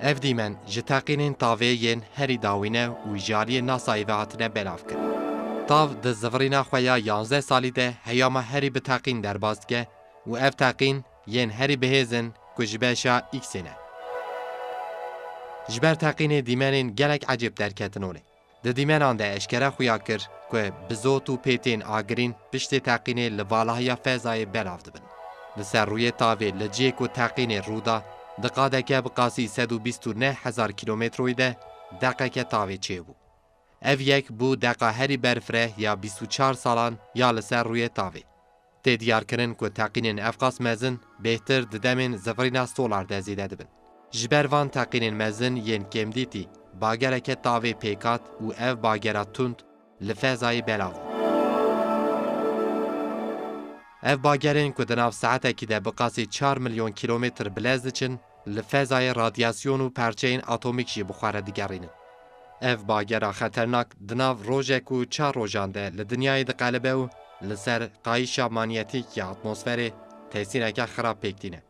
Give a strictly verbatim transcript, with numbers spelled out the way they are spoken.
Ev dîmen ji teqînên tavê yên herî dawî ne û ji aliyê NASAyê ve hatine belavkirin. Tav di zivirîna xwe ya yanzdeh salî de heyama herî bi teqîn derbas dike û ev teqîn yên herî bihêz in ku ji beşa X'ê ne. Ji ber teqînê dîmenên gelek ecêb derketin holê. Di dîmenan de eşkere xuya kir ku bizot û pêtên agirîn piştê teqînê li valahiya fezayê belav dibin. Li ser rûyê tavê li cihê ku teqînê rû da, di qadeke bi qasî sed û bîst û neh hezar kîlometroyî de deqeke tavê çêbû. Ev yek bû deqa herî berfireh ya bîst û çar salan ya li ser rûyê tavê. Tê diyarkirin ku teqînên evqas mezin bêhtir di demên zivirîna solar de zêde dibin. Ji ber van teqînên mezin yên kêmdîtî, bagereke tavê pêk hat û ev bagera tund li fezayê belav bû. Ev bagerên ku di nav saetekî de bi qasî çar milyon kîlometr bi lez diçin, li fezayê radyasyon û perçeyên atomîk jî bi xwe re digerînin. Ev bagera xeternak di nav rojek û çar rojan de li dinyayê diqelibe û li ser qayîşa manyetîk ya atmosferê tesîreke xirab pêk tîne.